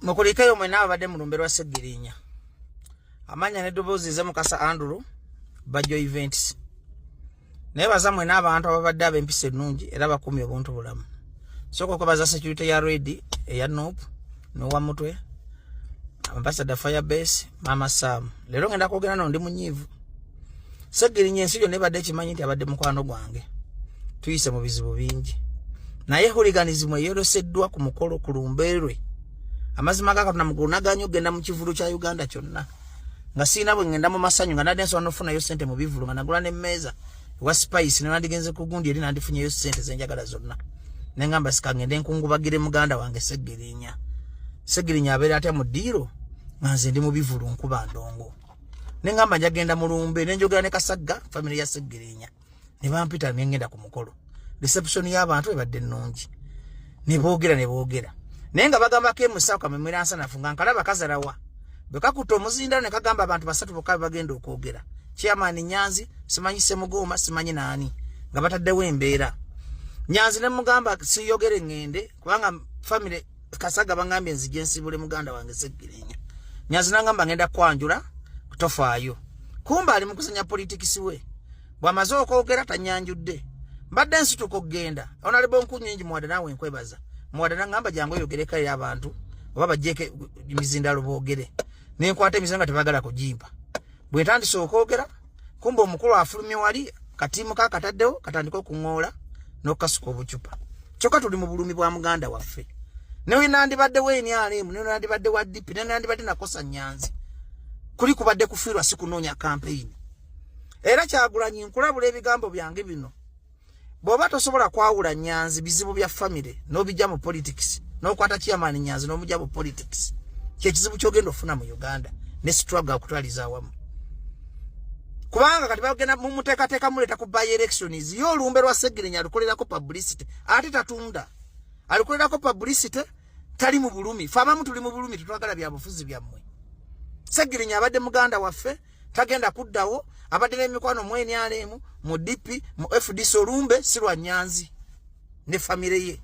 Mukulikeyo mwena abadde mu lumbe lwa Ssegirinya. Amanya n'eddoboozi nze Mukasa Andrew Bajjo Events. Naye baza mwena abantu ababadde ab'empisa ennungi era bakuumye obuntu bulamu. Sooka okwebaza security ya Red eya NUP n'owa Mutwe, Ambassador Firebase, Mama Sam. Leero ngenda kwogera no ndi munyiivu. Ssegirinya ensi yonna ebadde ekimanyi nti abadde mukwano gwange. Tuyise mu bizibu bingi. Naye hooliganism eyoleseddwa ku mukolo ku lumbe lwe. Amazima ga Katonda mugulu naganye okugenda mu kivulu kya Uganda kyonna. Nga sirina bwe ngenda mu masanyu nga nadde nsobola n'okufunayo ssente mu bivulu nga nagula n'emmeeza ewa Spice ne nandigenze ku gundi eri nandifunyeyo ssente ze njagala zonna. Ne ngamba sika ngende nkungubagire muganda wange Ssegirinya. Ssegirinya abeera atya mu ddiiro nga nze ndi mu bivulu nkuba ndongo. Ne ngamba njagenda mu lumbe ne njogera ne Kasagga family ya Ssegirinya. Ne bampita ne ngenda ku mukolo. Reception y'abantu ebadde nnungi. Ne boogera ne boogera. Naye nga bagambako emusawo kamemera nsanafu nga nkalaba kazalawa. Bwe kakutta omuzindalo ne kagamba abantu basatu bokka bagenda okwogera. Chairman Nyanzi, simanyi Ssemugooma, simanyi naani. Nga bataddewo embeera. Nyanzi ne mugamba siyogere ngende kubanga family Kasagga bangambye nzije nsibule muganda wange Ssegirinya. Nyanzi nangamba ngenda kwanjula tofaayo. Kumba ali mu kuzannya politics we. Bw'amaze okwogera tanyanjudde. Mbadde nsituka okugenda. Honorable Nkunyingi Muwada naawe nkwebaza. Muwada nangamba jangu oyogereko eri abantu oba baggyeko emizindalo boogere. Ne nkwata emizindalo nga tebaagala kugimpa. Bwe ntandise okwogera kumba omukulu afulumye wali katiimu ka kataddewo katandika okuŋoola n'okukasuka obucupa. Kyokka tuli mu bulumi bwa muganda waffe. Ne nandibadde wa NRM, ne nandibadde wa DP, ne nandibadde nakosa Nyanzi. Kuli kubadde kufiirwa si kunoonya kampeyini. Era Kyagulanyi nkulabula ebigambo byange bino. Bw'oba tosobola kwawula Nyanzi bizibu bya famire n'obijja mu politics n'okwata chairman Nyanzi n'omujja mu politics, kye kizibu ky'ogenda ofuna mu Uganda ne struggle akutwaliza awamu. Kubanga kati bagenda mumuteekateeka muleeta ku by elections, ye olumbe lwa Ssegirinya alukolerako publicity ate tatunda, alukolerako publicity, tali mu bulumi. Ffe abamu tuli mu bulumi, tetwagala bya bufuzi byammwe. Ssegirinya abadde muganda waffe, tagenda kuddawo, abadde n'emikwano mu NRM, mu DP, mu FDC. Olumbe si lwa Nyanzi ne famire ye.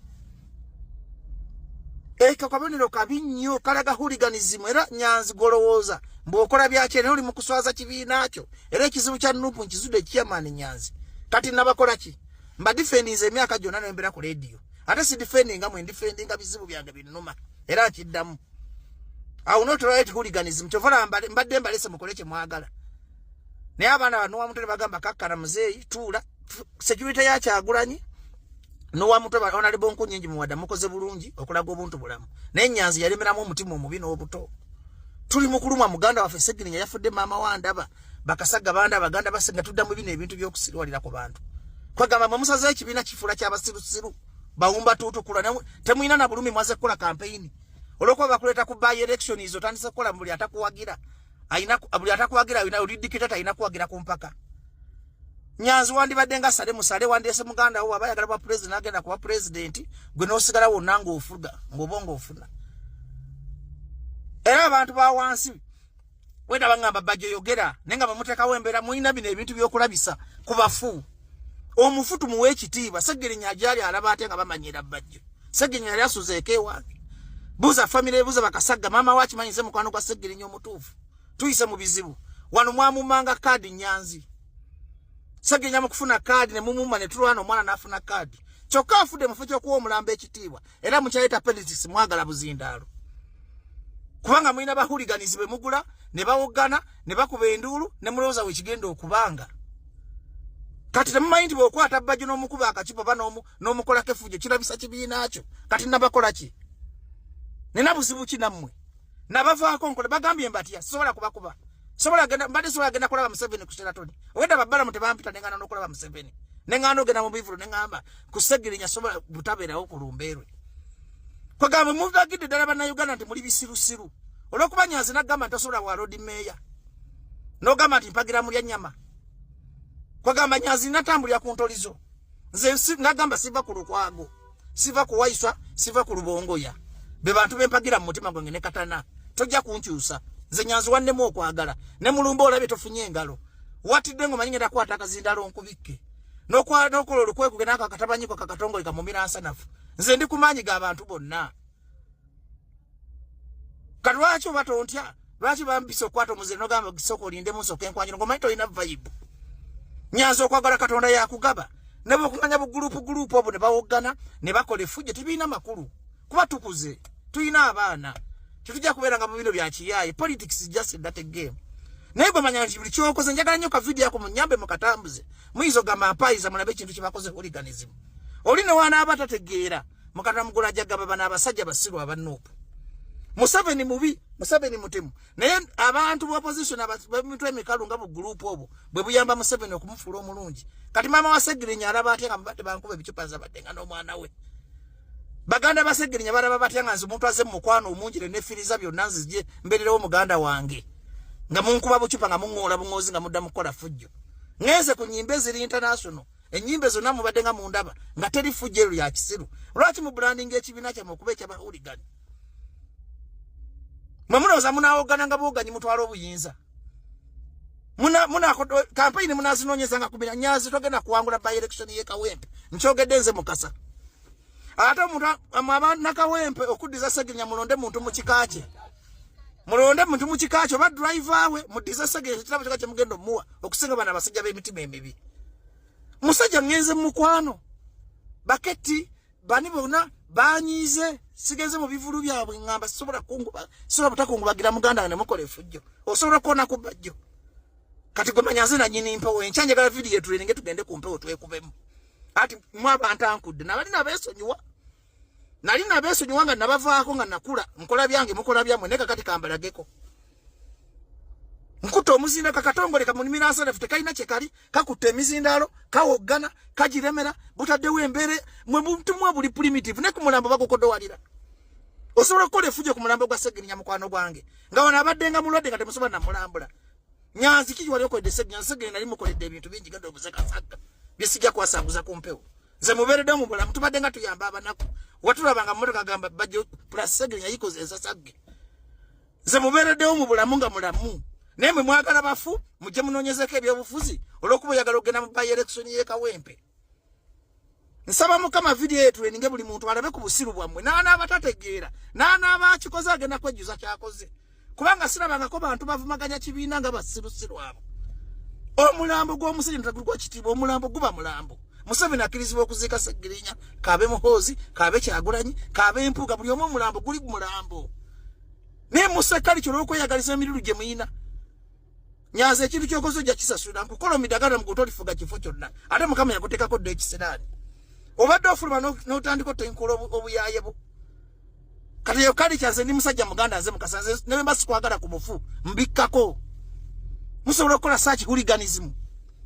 Eko kabonero kabi nnyo, kalaga hooliganism. Era Nyanzi golowooza mbw'okola byaki naye oli mu kuswaza kibiina kyo. Era ekizibu kya NUP nkizudde, chairman Nyanzi. Kati nabakola ki? Mba defendinze emyaka gyonna nembeera ku radio, ate si defendinga mwe, ndefendinga bizibu byange binnuma era nkiddamu. I will not tolerate hooliganism. Kyova mbadde mbalese mukole kye mwagala. Naye abaana bano wa Mutwe bagamba kakkana muzeeyi tuula. Security ya Kyagulanyi n'owa Mutwe Honorable Nkunyingi Muwada mukoze bulungi okulaga obuntu bulamu. Naye Nyanzi yalemeramu omutima omubi n'obuto. Tuli mu kulumwa muganda waffe Ssegirinya yafudde, maama wa ndaba Bakasagga banda abaganda basenga tuddamu bino ebintu by'okusirwalira ku bantu. Kwegamba mwe musazeeyo ekibiina kifuula ky'abasirusiru bawumba tuutukula temulina na bulumi. Mwaze kukola kampeyini olw'okuba bakuleeta ku by elections, otandise kukola buli atakuwagira ayina, buli atakuwagira ayina, oli dictator alina kuwagira ku mpaka. Nyanzi wandibadde nga sale musale wandyese muganda wo aba ayagala bwa president agenda kuba president, gwe n'osigala wonna ng'ofuga ng'oba ng'ofuna. Era abantu ba wansi wenda bangamba Bajjo yogera, naye nga bamuteekawo embeera. Mulina bino ebintu by'okulabisa ku bafu. Omufu tumuwe ekitiibwa. Ssegirinya agyali alaba ate nga bamanyira Bajjo. Ssegirinya yali asuzeeko ewange. Buuza famire, buuza Bakasagga, maama we akimanyi nze mukwano gwa Ssegirinya omutuufu. Tuyise mu bizibu wano. Mwamumanga kaadi Nyanzi. Ssegirinya mu kufuna kaadi ne mumuma ne tulwana omwana n'afuna kaadi, kyokka afudde mu kifo ky'okuwa omulambo ekitiibwa. Era mukyayita politics, mwagala buzindaalo kubanga mulina ba hooligans be mugula ne bawoggana ne bakuba enduulu ne mulowooza wekigenda okubanga. Kati temumanyi nti bw'okwata Bajjo n'omukuba akacupa oba n'omukolako effujjo kirabisa kibiina kyo. Kati nabakola ki? Nina buzibu ki nammwe? Nabavaako nkole bagambye mbatya, sisobola kubakuba, sobola genda, mbadde sobola genda kulaba Museveni ku Sheraton. Ogenda babbalamu tebampita neŋŋaana n'okulaba Museveni, neŋŋaana ogenda mu bivulu, neŋŋamba ku Ssegirinya sobola butabeerawo ku lumbeerwe. Kwegamba mubagidde ddala Bannayuganda nti muli bisirusiru olw'okuba Nyanzi nagamba nti tosobola bwa Lord Mayor n'ogamba nti mpagira mulya nnyama. Kwegamba Nyanzi natambulira ku ntolizo. Nze nagamba siva ku Lukwago, siva ku Waiswa, siva ku Lubongoya, be bantu bempagira mu mutima gwange ne katana. Tojja kunkyusa nze Nyanzi wannemu okwagala ne mulumba olabye tofunye engalo watidde ng'omanyi ngenda kukwata akazindalo nkubikke n'okola olukwekuge n'ako akatabanyiko kakatongole kamumira nsanafu. Nze ndi ku maanyi g'abantu bonna. Kati lwaki oba tontya? Lwaki bampisa okukwata omuzire nogamba gisooka olindemu nsooka enkwanjula ng'omanyi tolina vibe? Nyanza okwagala Katonda yakugaba ne bwokumanya bugulupu gulupu obwo ne bawoggana ne bakola effujjo tebirina makulu kuba tukuze, tulina abaana, tetujja kubeera nga mu bino bya kiyaaye. Politics is just that game. Naye gwe manya nti buli kyokoze, njagala nnyo ka video ako munyambe mukatambuze. Muyinza ogamba mpayiza, mulabe ekintu kyebakoze, hooliganism. Oli ne wanaaba tategeera mukatwa mugula ajja gamba bano abasajja basiru aba NUP. Museveni mubi, Museveni mutemu, naye abantu ba opposition abamitwe emikalu nga bugulupu obwo bwe buyamba Museveni okumufuula omulungi. Kati maama wa Segirinya alaba atya nga mubadde bankuba ebicupa nzabadde nga n'omwana we? Baganda ba Segirinya balaba batya nga nze omuntu aze mu mukwano omungi ne nefiriza byonna nzije mbeererewo muganda wange nga munkuba bucupa, nga muŋŋoola buŋoozi, nga mudda mukukola fujjo? Ŋŋenze ku nnyimba eziri international, ennyimba zonna mubadde nga mundaba nga teri fujjo eryo lya kisiru. Lwaki mu branding ekibiina kyammwe okuba ekyabahooligan? Mwe mulowooza munaawogana nga bwoganyi mutwala obuyinza? Kampeyini munazinoonyeza nga kubira. Nyanzi, togenda kuwangula by election ye Kawempe, nkyogedde nze Mukasa. Ate omuntu Nakawempe okuddiza Segirinya, mulonde muntu mu kika kye, mulonde muntu mu kika kye oba driver we muddize Segirinya. Ekirabo kika kyemugenda omuwa okusinga bano abasajja b'emitima emibi. Musajja ŋŋenze mu mukwano, baketi bani bonna banyiize, sigenze mu bivulu byabwe, ŋŋamba sisobola sisobola butakungubagira muganda wange ne mukola efujjo. Osobola okukoona ku bajjo. Kati gwe manya nze nanyini mpewo. Enkya njagala vidiyo etuleninge, tugende ku mpewo twekubemu. Ati mwe abantu ankudde nabali nabeesonyiwa, nali nabeesonyiwa nga nabavaako nga nakula nkola byange, mukola byammwe. Naye kakati kambalageko nkutta omuzinda kakatongole kamunimira nsanafu tekalina kyekali kakutta emizindaalo, kawoggana, kagiremera, butaddewo embeere. Mwe butumwa buli primitive ne ku mulambo bagukodowalira. Osobola okukola efujjo ku mulambo gwa Segirinya, mukwano gwange, nga wano abadde nga mulwadde nga temusobola namulambula. Nyanzi, kiki wali okoledde Segirinya? Segirinya nali mukoledde ebintu bingi, genda obuze Kasagga, byesijja kwasanguza ku mpewo. Nze mubeereddewo mu bulamu, tubadde nga tuyamba abanaku, watulabanga mumotoka agamba bajjo plus Segirinya yikoze ensasagge. Nze mubeereddewo mu bulamu nga mulamu, naye mwe mwagala bafu mujje munoonyezeko ebyobufuzi olw'okuba oyagala okugenda mu by election y'e Kawempe. Nsaba Mukama vidiyo etuleninge, buli muntu alabe ku busiru bwammwe. N'anaaba tategeera, n'anaaba akikoze agenda kwejjuza kyakoze, kubanga sirabangako bantu bavumaganya kibiina nga basirusiru abo. Omulambo gw'omusajja ntagulwa kitiibwa, omulambo guba mulambo. Museveni akkirizibwa okuziika Segirinya, kabe Muhoozi, kabe Kyagulanyi, kabe Mpuuga, buli omu omulambo guli mulambo. Naye musekali kyo olw'okweyagaliza emirulu gye muyina. Nyanza, ekintu kyokoze ojja kisasula. Nkukola omidagala muguto olifuga kifo kyonna, ate Mukama yakuteekako dda ekisiraani. Obadde ofuluma n'otandika otenkula obuyaye bwo. Kati eyo kali kyanze, ndi musajja muganda nze Mukasa. Nze ne bwe mba sikwagala ku mufu mbikkako. Musobola okukola such hooliganism?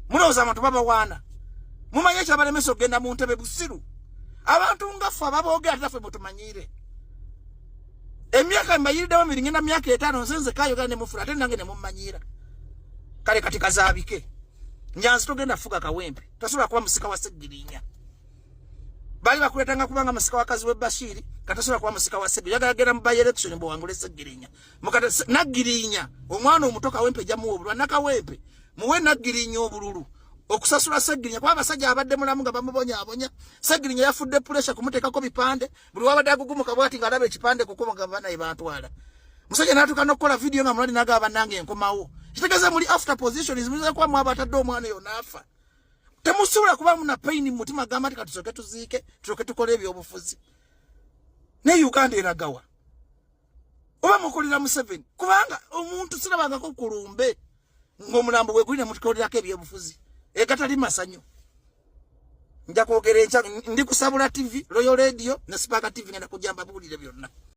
Mulowooza abantu babawaana? Mumanyi ekyabalemesa okugenda mu ntebe? Busiru. Abantu nga ffe ababoogera ate ffe mutumanyiire emyaka mbayiriddewo mibiri, ngenda myaka 5, nze nze kayogera ne mufula ate nange ne mummanyiira. Kale kati kazaabike. Nyanzi, togenda fuga Kawempe, tosobola kuba musika wa Segirinya. Bali bakuletanga kubanga musika wa kazi we Bashiri, katasobola kuba musika wa Segirinya. Yagala genda mu by election mbwangule Segirinya. Mukata Nagirinya omwana omuto Kawempe jamuwa obululu. Nakawempe muwe Nagirinya obululu okusasula Segirinya, kuba abasajja abadde mulamu nga bamubonyaabonya. Segirinya yafudde pressure kumuteekako bipande. Buli wabadde agugumuka bwati ng'alaba ekipande kukuba nga banaye bantwala. Musajja n'atuuka n'okukola vidiyo nga mulali n'agaba bannange enkomawo. Kitegeeza muli after position, muyinza kuba mwaba atadde omwana oyo n'afa. Temusobola kuba muna pain mu mutima gamba nti katusooke tuziike tulyoke tukole ebyobufuzi. Naye Uganda eragawa? Oba mukolera Museveni? Kubanga omuntu sirabangako kulumbe ng'omulambo bwe guli ne mutukolerako ebyobufuzi egatali masanyu. Nja kwogera enkya, ndi kusabula TV, Royal Radio ne Spark TV, ngenda kujja mbabuulire byonna.